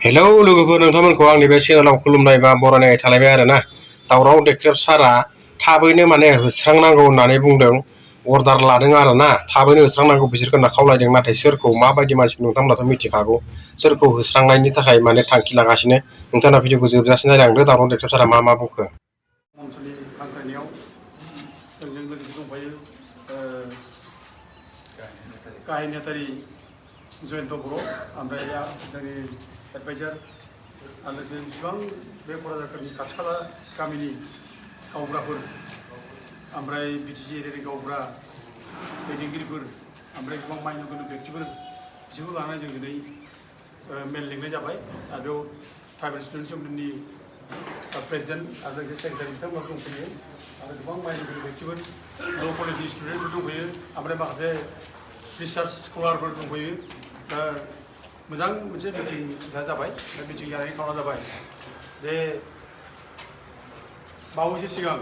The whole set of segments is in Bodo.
हेलौ लोगोफोर नोंथांमोनखौ आंनि बे चेनेलाव खुलुमनाय बा बरायनाय थालायबाय आरोना दावराव देख्रेब सारा थाबैनो माने होस्रांनांगौ होननानै बुंदों अर्डार लादों आरोना थाबैनो होस्रांनांगौ बिसोरखौ होनना खावलायदों नाथाय सोरखौ माबायदि मानसि नोंथांमोनाथ' मिथिखागौ सोरखौ होस्रांनायनि थाखाय माने थांखि लागासिनो नोंथांना भिडिअखौ जोबजासिन नायलांदो दावराव देख्रेब सारा मा बुंखो ओनसोलनि हांख्रायनायाव जोंजों लोगोसे दंफायो गाहाय नेहाथारि जयन्त बर' ओमफ्राय जोंनि एडभाइजार आरो लोगोसे बेसेबां बे क'क्राझारफोरनि खाथि खाला गामिनि गावबुराफोर ओमफ्राय बिटिसि एरियानि गावबुरा दैदेनगिरिफोर ओमफ्राय गोबां मानगोनां बेक्तिफोर बिसोरखौ लानानै जों दिनै मेल लिंनाय जाबाय आरो बेयाव ट्राइबेल स्टुडेन्ट एसेमब्लिनि प्रेसिडेन्ट आरो लोगोसे सेक्रेटारि बिथांमोना दंफैयो आरो गोबां मानगोनां बेक्तिफोर ल' कलेजनि स्टुडेन्टफोर दंफैयो ओमफ्राय माखासे रिसार्च स्कलारफोर दंफैयो दा मोजां मोनसे मिटिं जाबाय दा मिटिं जानायनि खारना जाबाय जे बावैसो सिगां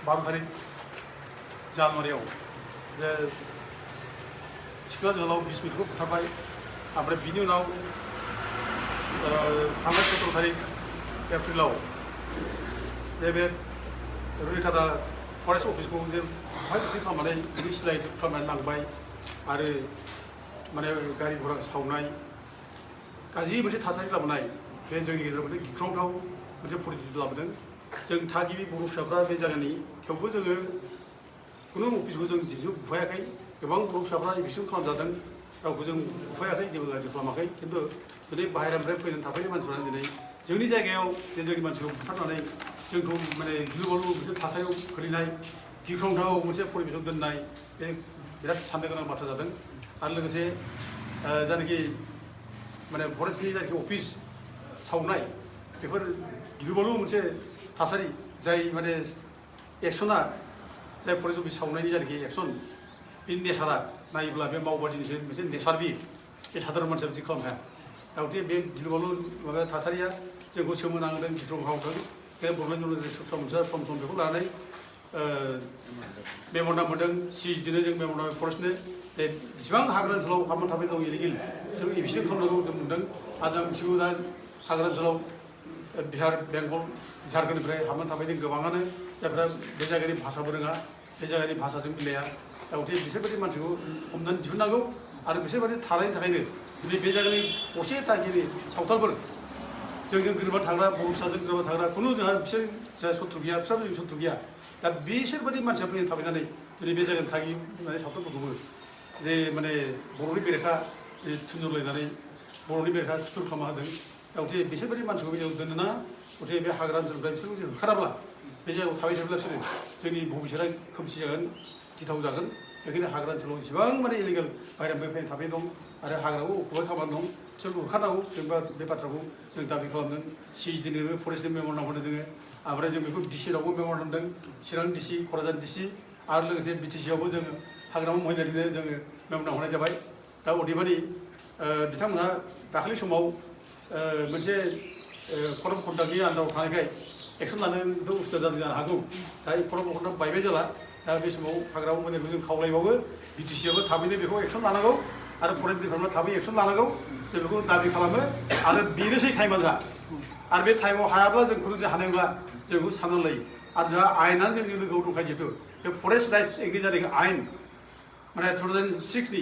12 तारिख जानुवारियाव जे सिख्ला जोहोलाव बिस्मितखौ बुथारबाय ओमफ्राय बिनि उनाव थांनाय 17 तारिख एप्रिलाव बे रुनिकाटा फरेस्ट अफिसखौ जे बहाय बिसि खालामनानै बिदि सिलाइ खालामनानै लांबाय आरो माने गारि घोड़ा सावनाय गाज्रि मोनसे थासारि लाबोनाय बे जोंनि गेजेराव मोनसे गिख्रंथाव मोनसे परिस्थिति लाबोदों जों थागिबि बर' फिसाफ्रा बे जायगानि थेवबो जोङो खुनु अफिसखौ जों दिनैसिम बुफायाखै गोबां बर' फिसाफ्रा एबसेन्ट खालामजादों रावखौ जों बुफायाखै जेबो गाज्रि खालामाखै खिन्थु दिनै बाहेरानिफ्राय फैनानै थाफैनाय मानसिफ्रा दिनै जोंनि जायगायाव जे जोंनि मानसिखौ बुथारनानै जोंखौ माने गिलु बालु मोनसे थासारियाव खोलैनाय गिख्रंथाव मोनसे परिबेसाव दोननाय बे बिराद साननो गोनां बाथ्रा जादों आरो लोगोसे जायनाखि माने फरेस्टनि जायनाखि अफिस सावनाय बेफोर गिलु बालु मोनसे थासारि जाय माने एक्सना जाय फरेस्ट अफिस सावनायनि जायनाखि एक्सन बे नेचारा नायोब्ला बे मावबादिनिसो मोनसे नेचार बे साधारन मानसिया बिदि खालामनो हाया दा गथिखे बे गिलु बालु माबा थासारिया जोंखौ सोमोनांदों गिख्रंथावदों बे बड'लेण्ड इउनिभारसिटि सम सम बेखौ लानानै मेम'रेन्डाम मोनदों सिइसडिनो जों मेम'रेन्डाम फरेस्टनो जे बेसेबां हाग्रा ओनसोलाव हाबनानै थाबाय दं इलिगेल जों एबसेन्ट खालामनांगौ जों मोनदों आरो जों मिथिगौ दा हाग्रा ओनसोलाव बिहार बेंगल झारखन्डनिफ्राय हाबनानै थाबाय गोबाङानो जायफ्रा बे जायगानि भाषाबो रोङा बे जायगानि भाषाजों मिलाया दा गथिखे बिसोरबायदि मानसिखौ हमनानै दिहुननांगौ आरो बिसोरबायदि थानायनि थाखायनो दिनै बे जायगानि असे तागिरि सावथालफोर जोंजों गोरोबा थाग्रा बर' फिसाजों गोरोबा थाग्रा खुनु जोंहा बिसोर जोंहा सत्रु गैया बिसोरबो जों सत्रु गैया दा बिसोरबायदि मानसिया फैनानै थाफैनानै दिनै बे जायगानि थागिरि होननानै सावथालफोरखौबो जे माने बर'नि बेरेखा थुनजलायनानै बर'नि बेरेखा सुथुर खालामना होदों दा गथिखे बिसोरबायदि मानसिखौ जों दोनो ना गथिखे बे हाग्रा ओनसोलनिफ्राय बिसोरखौ जों होखाराब्ला बे जायगायाव थाबाय थायोब्ला बिसोरो जोंनि भबिष्यता खोमसि जागोन गिथाव जागोन बेखायनो हाग्रा ओनसोलाव जेसेबां माने इलिगेल बाहेरानिफ्राय फैनानै थाफैनाय दं आरो हाग्राखौ अकुपाय खालामनानै दं बिसोरखौ होखारनांगौ जेनेबा बे बाथ्राखौ जों दाबि खालामदों सिइसडिनोबो फरेस्टनि मेम'रेन्डाम होदों जोङो ओमफ्राय जों बेखौ डिसिनावबो मेम'रेन्डाम होदों चिरां डिसि क'क्राझार डिसि आरो लोगोसे बिटिसिआवबो जोङो हाग्रामा महिलारिनो जोङो मेम'रेन्डाम हरनाय जाबाय दा अदेबानि बिथांमोनहा दाखालि समाव मोनसे कर्ट अफ कन्डाक्टनि आन्दाराव थानायखाय एक्सन लानोथ' उसुबिदा जानो हागौ दा कर्ट अफ कन्डाक्ट बायबाय जेला दा बे समाव हाग्रामा महिलारिखौ जों खावलायबावो बिटिसिआबो थाबैनो बेखौ एक्सन लानांगौ आरो फरेस्ट डिपार्टमेन्टआ थाबै एक्सन लानांगौ जों बेखौ दाबि खालामो आरो बेनोसै टाइमा जोंहा आरो बे टाइमाव हायाब्ला जों खुनु हानाय नंला जों बेखौ साननानै लायो आरो जोंहा आयेनानो जोंनि लोगोआव दंखायो जिहेतु बे फरेस्ट राइट्स एक्टनि जानाय आयेन माने 2006नि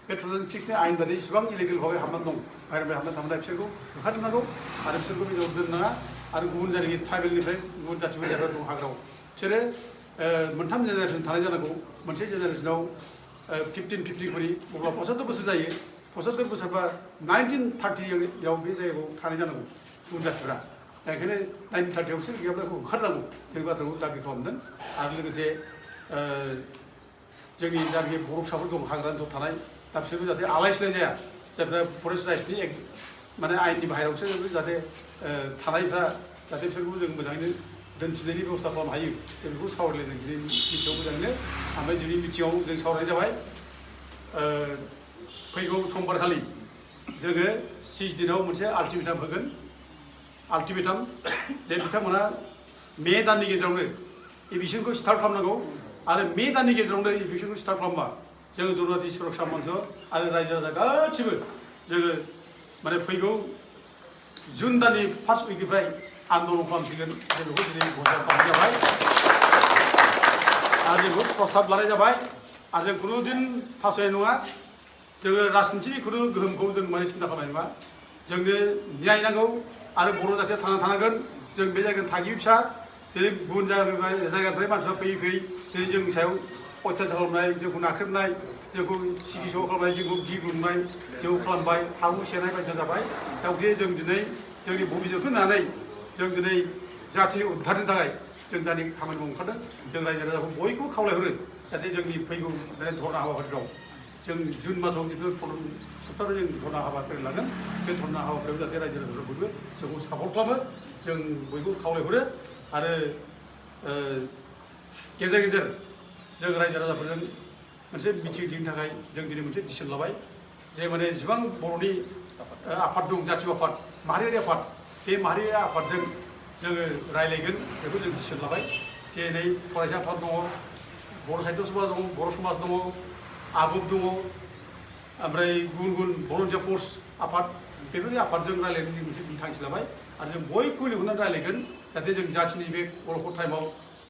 बे 2006नि आयेन बायदि इसेबां इलिगेल भाबै हाबनानै दं बाहेरनिफ्राय हाबनानै थांनाय बिसोरखौ होखारजोबनांगौ आरो बिसोरखौ बेयाव दोननाङा आरो गुबुन जायगानि ट्राइबेलनिफ्राय गुबुन जाथिफोर जायगा दं हाग्रायाव बिसोरो मोनथाम जेनेरेसन थानाय जानांगौ मोनसे जेनेरेसनाव 1550 खरि अब्ला 75 बोसोर जायो 75 बोसोरबा 1930आव बे जायगायाव थानाय जानांगौ गुबुन जाथिफ्रा दा ओंखायनो 1930आव बिसोर गैयाब्ला बेखौ होखारनांगौ जों बाथ्राखौ दाबि खालामदों आरो लोगोसे जोंनि जायगानि बर' फिसाफोर दं हाग्रा ओनसोलाव थानाय दा बिसोरबो जाहाथे आलाय सिलाय जाया जायफ्रा फरेस्ट राइट्सनि माने आयेननि बाहेरायावसो जाहाथे थानायफ्रा जाहाथे बिसोरखौ जों मोजाङैनो दोनथिनायनि बेबस्था खालामनो हायो जों बेखौ सावरायलायदों दिनै मिथिङाव मोजाङैनो ओमफ्राय दिनै मिथिङाव जों सावरायनाय जाबाय फैगौ समबारखालि जोङो सिइसडिनाव मोनसे आल्टिमेटाम होगोन आल्टिमेटाम जे बिथांमोना मे दाननि गेजेरावनो एभिक्सनखौ स्टार्ट खालामनांगौ आरो मे दाननि गेजेरावनो एभिक्सनखौ स्टार्ट खालामबा जोङो जनजाति सुरक्षा मन्च आरो रायजो राजा गासिबो जोङो माने फैगौ जुन दाननि फार्स्ट उइकनिफ्राय आन्दलन खालामसिगोन जों बेखौ दिनै घोषणा खालामनाय जाबाय आरो जों बेखौ प्रस्ताब लानाय जाबाय आरो जों खुनु दिन फासयनाय नङा जोङो राजनितिनि खुनु गोहोमखौ जों माने सिन्था खालामनाय नङा जोंनो न्याय नांगौ आरो बर' जाथिया थांना थानांगोन जों बे जायगानि थागिबि फिसा जेरै गुबुन जायगानिफ्राय मानसिफ्रा फैयै फैयै जेरै जोंनि सायाव अत्याचार खालामनाय जोंखौ नाख्रेबनाय जोंखौ सिगिस' खालामनाय जोंखौ गिग्लुंनाय जोंखौ खालामबाय हा हु सेनाय बायदिसिना जाबाय दा गथिखे जों दिनै जोंनि भबिसतखौ नायनानै जों दिनै जातिनि उद्धारनि थाखाय जों दानि खामानि मावनो ओंखारदों जों रायजो राजाखौ बयखौबो खावलायहरो जाहाथे जोंनि फैगौ धर्ना हाबाफारिफ्राव जों जुन मासाव जिथु सप्ताहयाव जों धर्ना हाबाफारि लागोन बे धर्ना हाबाफारियाव जाहाथे रायजो राजाफोरा बयबो जोंखौ सापर्ट खालामो जों बयखौबो खावलायहरो आरो गेजेर गेजेर जों रायजो राजाफोरजों मोनसे मिटिं दिनो थाखाय जों दिनै मोनसे डिसिसन लाबाय जे माने जेसेबां बर'नि आफाद दं जातीय आफाद माहारियारि आफाद बे माहारियारि आफादजों जोङो रायलायगोन बेखौ जों डिसिसन लाबाय जे नै फरायसा आफाद दङ बर' साहित्य सभा दङ बर' समाज दङ आबुब दङ ओमफ्राय गुबुन गुबुन भलन्टियार फर्स आफाद बेफोरनि आफादजों रायलायनायनि मोनसे थांखि लाबाय आरो जों बयखौबो लिंहरनानै रायलायगोन जाहाथे जों जातिनि बे अलखद टाइमाव